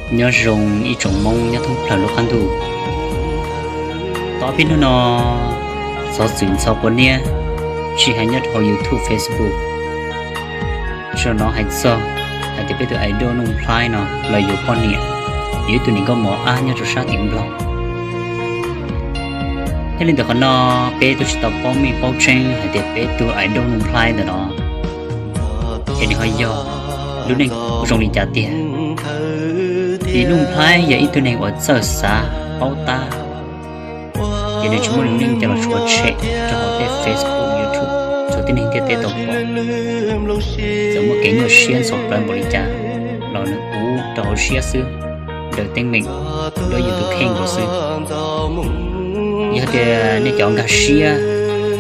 Nyob zoo ib tsoom Hmoob nyob thoob plaws lub qab ntuj. Tau pib hnub no, xov xwm ntxhov quav niab, tsis hais nyob rau hauv YouTube, Facebook, tsuas hnov hais txog hais tias peb tus idol Nuj Nplhaib no los yuav poj niam, yuav ib tug niam nkauj mos ab nyob rau sab tim Nplog. Thiaj li ntawm qhov no, peb twb tsis tau paub meej paub tseeb hais tias peb tus idol Nuj Nplhaib ntawm no ces nws ho yog lub neej zoo li cas tiag. Vim Nuj Nplhaib yog ib tug neeg uas txawj xav paub tab, ces nws tsis muaj lub neej coj los tshuav tshem rau hauv tej Facebook, YouTube, tshuav tib neeg ntiaj teb tau pom. Txawm muaj kev nyuaj siab ntxhov plawv npaum li cas los nws ua rau hauv siab xwb, daws teeb meem, nrog yus tus kheej nkaus xwb. Yog tias nej cov nkag siab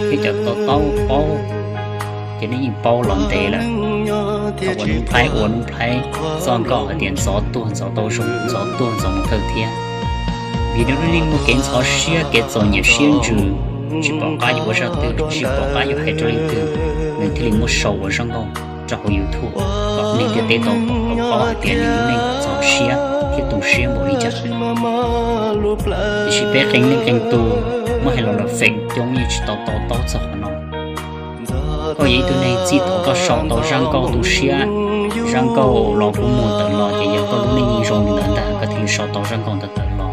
thiab cov to taub paub, ces nej yeej paub los ntev lawm. Thaum uas Nuj Nplhaib ua Nuj Nplhaib txoj nkauj hais tias ntxov tuag ntxov tau zoo, ntxov tuag ntxov mus kawg thiab. Vim nws lub neej muaj kev ntxhov siab, kev txom nyem siab ntsws, tsis pom qab yuav ua zaj twg, tsis pom qab yuav hais rau leej twg, nws thiaj li muab sau ua zaj nkauj rau hauv YouTube kom neeg ntiaj teb tau pom tau paub hais tias nws lub neej ntxhov siab thiab tu siab npaum li cas. Tiam sis peb qee leej qee tus muab hais los los feem coob yeej tsis tau to taub txog qhov no. Koj yog ib tug neeg txij thaum koj sau tau zaj nkauj tu siab, zaj nkauj los kua muag tawm los ces yog koj lub neej yeej zoo li ntawd ntag koj thiaj li sau tau zaj nkauj ntawd tawm los.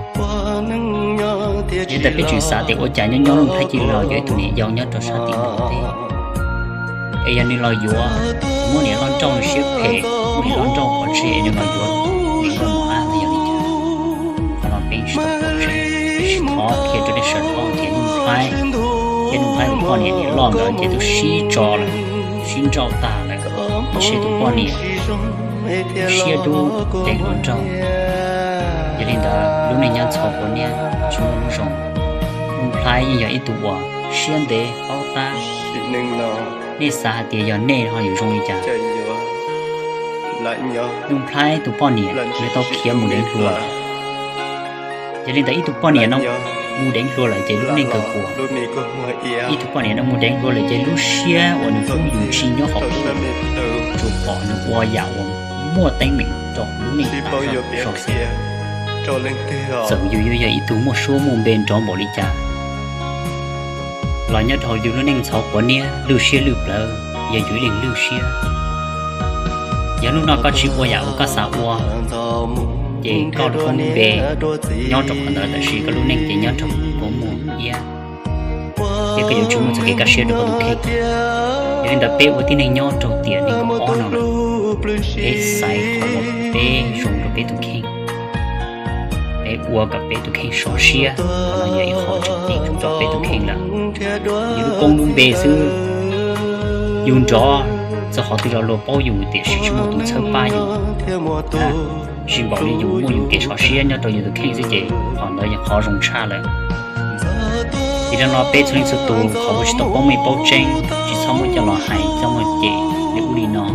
Yog li ntawd peb tseem xav tias ua cas nyob nyob Nuj Nplhaib cia li los yuav ib tug niam yau nyob rau sab tim Nplog teb, es yog nws los yuav, muab niam loj nrauj nws siab phem, muab niam loj nrauj pov tseg es nws los yuav niam nkauj mos ab ntawd yog li cas. Qhov no peb tsis tau paub tseeb, tiam sis thov qhia rau nej sawv daws tias Nuj Nplhaib thiab Nuj Nplhaib tus poj niam niam loj ntawd ces twb sib tso lawm, sib nrauj tag lawm, ntshe tus poj niam siab dub deev hluas nraug. Yog li ntawd lub neej nyob ntxhov quav niab tsis muaj lub zoo. Nuj Nplhaib yeej yog ib tug uas siab ntev paub tab. Nej xav hais tias yog nej ho yuav zoo li cas? Nuj Nplhaib tus poj niam nws tau khiav mus deev hluas. Yog li ntawd ib tug poj niam no mus deev hluas lawm ces lub neej kawg puas. Ib tug poj niam no mus deev hluas lawm ces lub siab uas nws hlub yus tsis nyob qhov qub, tsuas pom nws ua yam uas muaj teeb meem rau lub neej tas zog zog xwb. Txawm yus yuav yog ib tug muaj suab muaj npe nrov npaum li cas los nyob rau hauv yus lub neej ntxhov quav niab lwj siab lwj plawv yog yus ib leeg lwj siab. Yog hnub no koj tsis ua yam uas koj xav ua, ces koj lub koob lub npe nyob rau qhov ntawd tab sis koj lub neej ces nyob rau koob muag iab, thiab koj yuav tsis muaj txoj kev kaj siab rau koj tus kheej. Yog li ntawd peb ua tib neeg nyob rau tiam nees nkaum ob no lawm, peb xaiv qhov uas peb zoo rau peb tus kheej, peb ua kom peb tus kheej sov siab, qhov no yog ib qho tseem ceeb rau peb tus kheej lawm. Yus lub koob lub npe xwb, yus nrov txog qhov twg los luag paub yus tiam sis tsis muaj tus txhawb pab yus. Tsis npaum li yus muaj yus kev sov siab nyob rau yus tus kheej xwb ces qhov ntawd yog qhov zoo tshaj lawm. Ces li no peb txhua leej txhua tus qhov uas tsis tau paub meej paub tseeb tsis txhob muab coj los hais coj muab cem li ub li no.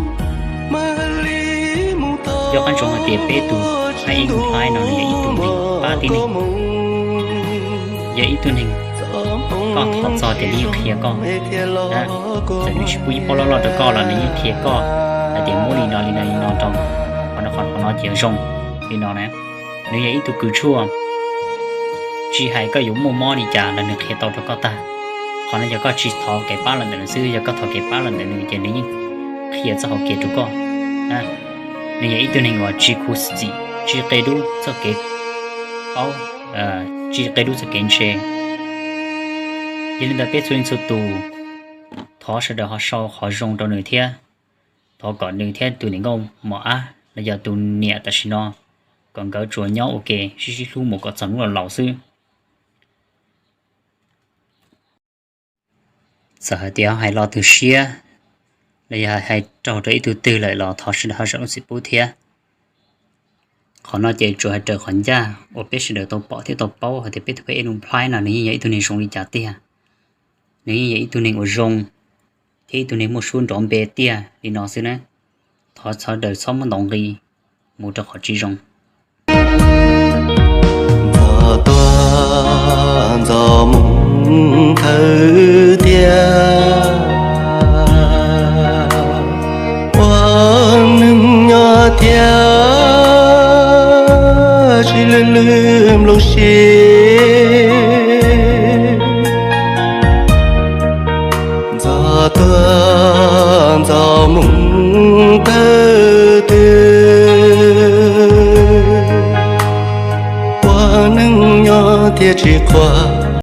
Nco qab ntsoov hais tias peb tus Nuj Nplhaib no nws yog ib tug neeg pab tib neeg, yog ib tug neeg koj thov txog tias nws yeej qhia koj. Txawm nws tsis pub ib pob loj loj rau koj los nws yeej qhia koj hais tias muab li no li no li no rau, qhov no qhov no ces zoo li no na. Nws yog ib tug kws tshuaj, tsis hais koj yuav muaj mob li cas los nws qhia tau rau koj tag. Qhov no yog koj tsis thov kev pab los ntawm nws xwb, yog koj thov kev pab los ntawm nws ces nws yeej qhia txoj hauv kev rau koj. Nws yog ib tug neeg uas tsis khuv xim, tsis qia dub txoj kev paub, tsis qia dub txoj kev ntse. Yog li ntawd peb txhua leej txhua tus thov sawv daws ho sau qhov zoo rau nws thiab thov kom nws thiab tus niam nkauj mos ab los yog tus niam tam sim no kom nkawd tsuas nyob ua ke sib sib hlub mus kom txog hnub laus xwb. Txawm hais tias hais lo twg siab los yog hais raug rau ib tug twg lawm los thov sawv daws ho zam lub txim pub thiab. Qhov no ces tsuas hais raws qhov ncaj uas peb sawv daws tau pom thiab tau paub hais tias peb tus pheej Nuj Nplhaib no nws yeej yog ib tug neeg zoo li cas tiag. Nws yeej yog ib tug neeg uas zoo thiab ib tug neeg muaj suab nrov npe tiag li no xwb na. Thov sawv daws txhob muab ntaus nqi mus rau qhov tsis zoo. Ntxov tuag ntxov mus thawj thiab, ua neeg nyob thiab si, ntxov tuag ntxov mus tawm twg, ua neej nyob thiaj tsis quaj.